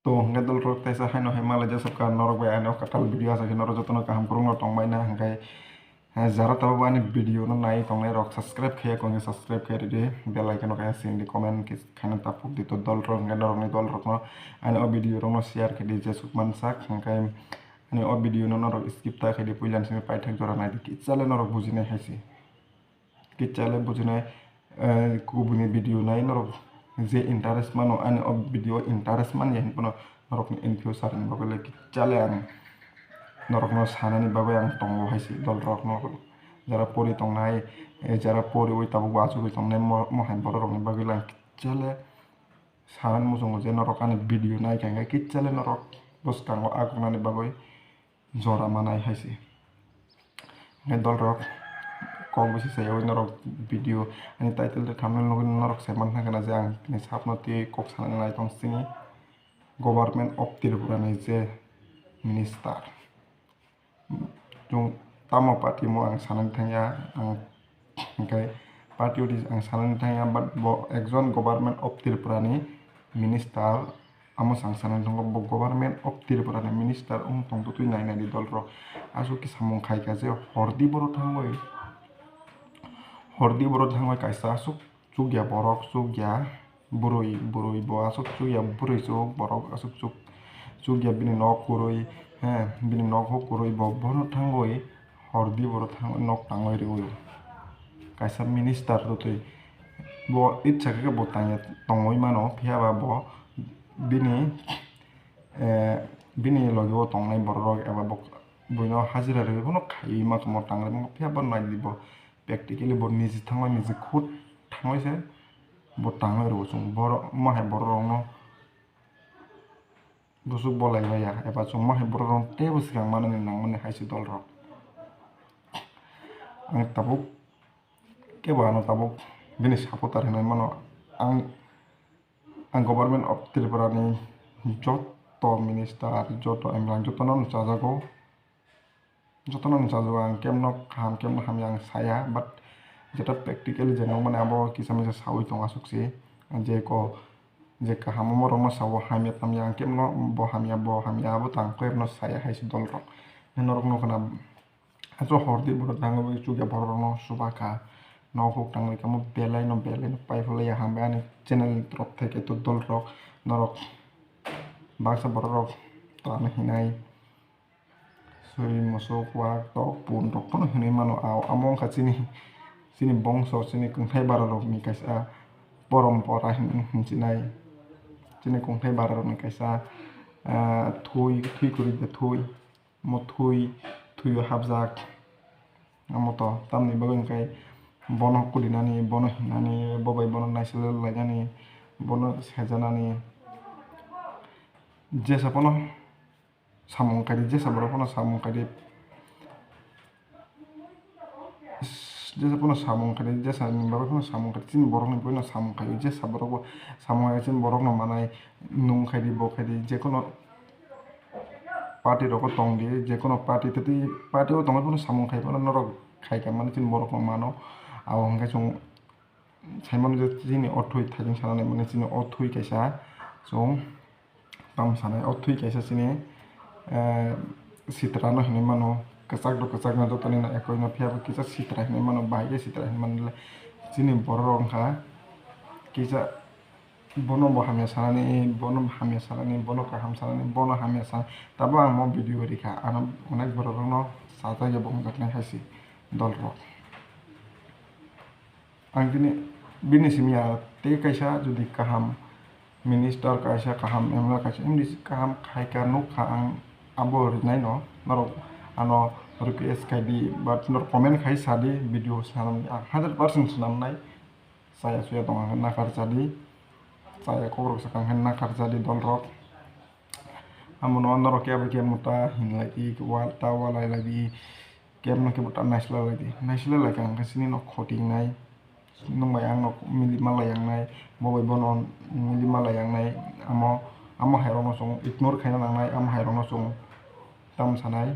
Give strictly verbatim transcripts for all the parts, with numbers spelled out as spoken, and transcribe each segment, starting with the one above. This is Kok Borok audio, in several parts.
To hwnkhe dol rok teisa haino hai malai jesa ka norok bai ani o kwtal video asa khe norok jotono kaham kwrwngno tongbai na hwnkhe, eh, jara tabuk ani video no nai tongnai rok subscribe khe ya kongkhe subscribe khe ridi bell icon no kaya sindi comment khe khaina tapuk di to dol rok hwnkhe norok ni dol rok no ani o video rok no share khe di jesuk mansak hwnkhe ani o video no norok skip ta khe di puila simi paithak jora nai di kichale norok bujinai hai se. Kichale bujinai, eh, kubuni video nai norok je interest mano ani o video interest man ya hinphano norok ni in future ni bagwi le kichale ang norok no sanani bagwi ang tongo hai se dol rok no jara pori tongnai, eh, jara pori oi tabuk bo achugwi tongnai mo hai borok rok ni bagwi le ang kichale sanani muchungo je norok ani video nai kha hwnkhe kichale norok bwskango agonani bagwi jora manai hai se. Hwnkhe dol rok kok bisi sayawi norok video ani title tei thumbnail nugwi norok sai manthang khna je ang tini sapno tei kok sanani lai tong sini Government of Tripura ni je minister. Chwng tamo party mo ang sanani thangya ang hwnkhe party odi ang sanani thangya but bo ekjon Government of Tripura ni minister. Amo chwng sanani tongo bo Government of Tripura ni minister wng tong twi nai nai di dol rok aswk khe samung khai kha je hordi boro thangwi hordi boro thangwi kaisa aswk chukya borok chukya bwrwi bwrwi bo aswk chukya bwrwi chuk borok aswk chuk chukya bini nok kwrwi he bini nok hok kwrwi bo bono thangwi hordi boro thangwi nok tangwi rwi kaisa minister rwtwi bo itsa khe bo tangya tongwi mano phiya ba bo bini eh, bini loge o tongnai borok rok eba bo buino hajira rwwi bono khaiwi ma tongmo tangrwi mano phiya bo nai di bo practically bo niji thangwi niji khud thangwi se bo tangwi rwo chwng borok ma hai borok rok no bwswk bolai maya eba chwng ma hai borok rok no teibo swkang manani nangmani hai se dol rok ang tabuk kebo ano tabuk bini supporter hinwi mano ang Ang Government of Tripura ni joto minister, joto M L A jotono no chajago, jotono no chajago ang kemno kaham kemno hamya ang saya, but jeta practically je nukmani abo kisa misa sawi tongo aswk se, je ko je kaham omo rokno sao hamya tamya ang kemno bo hamya bo hamya abo tang kebo no saya hai se dol rok norok nukho na. Aswk hordi borok tangwi chukya borok rokno chuba kha. Nok huk tangwi kamo belai no belai no paiphalai ya hambai ani channel ni torop theke to dol rok norok baksa borok rok to ano hinai swi musuk wak tok pun rok phano hinwi mano ao amo wngkha chini chini bongso chini kwngthai bara rok ni kaisa porompora hin- hinchinai chini kwngthai bara rok ni kaisa ah, thui thui kwrwi de thui. Omo thui, thuio hapjak. Omo to tamni bagwi hwnkhe bono kudinani, bono hinani, bo bai bono naisle lainani, bono sejanani. Jesa phano samung khai di, jesa borok phano samung khai di. Jesa phano samung khai di, jesa ni bagwi phano samung khai di, chini borok ni bagwi no samung khai di, jesa borok bo samung khai di, chini borok no manai nung khai di, bo khai di, jekono party rogo tong di, jekono party tei party o tongwi phano samung khai phano norok khai ka mani chini borok no mano, abo hwnkhe chwng sai mano je chini o thwi thaising sana nai mani chini o thwi kaisa chwng. Tamo sanai, o thwi kaisa chini, eh, sitra no hinwi mano, kwchak do kwchak no jotoni no ekoi no, phiya bo kisa sitra hinwi mano, bahai khe sitra hinwi mano le. Chini borok rok wngkha kisa bono bo hamya sanani, bono hamya sanani, bono kaham sanani, bono hamya san, tabo ang mo video rikha, ano onek borok rok no sajak ya bo wngjaknai hai se dol rok. Ang tini bini simi ya tei kaisa jodi kaham minister, kaisa kaham M L A, kaisa M D C kaham khai ka nuk kha, ang abo rinai no norok ano request khai di, but norok comment khai sa di, video swnam di, ang hundred percent swnam nai, chaya chuya tong ang nakar cha di, chaya kok rok sakang khe nakar cha di dol rok. Amo no norok kebo khe muta hinlai di, wal ta walai lai di, kebo no kebo ta naisla lai di, naisla lai kha hwnkhe chini nok khoti wngnai, nwng bai ang nok mili ma lai yang nai, bo bai bono mili ma lai yang nai, amo, amo hai rok no chwng ignore khaina nang nai, amo hai rok no chwng tamo sanai.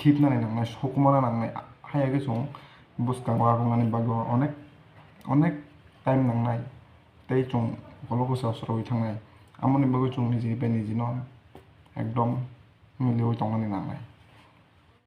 Khibnani nangnai, sokomorna nangnai, haiya khe chwng bwskango agonani bagwi onek, onek time nangnai, tei chwng ukolog bwsa swrwngwi thangnai. Amoni bagwi chwng niji bai nijino ekdom miliwi tongmani nangnai.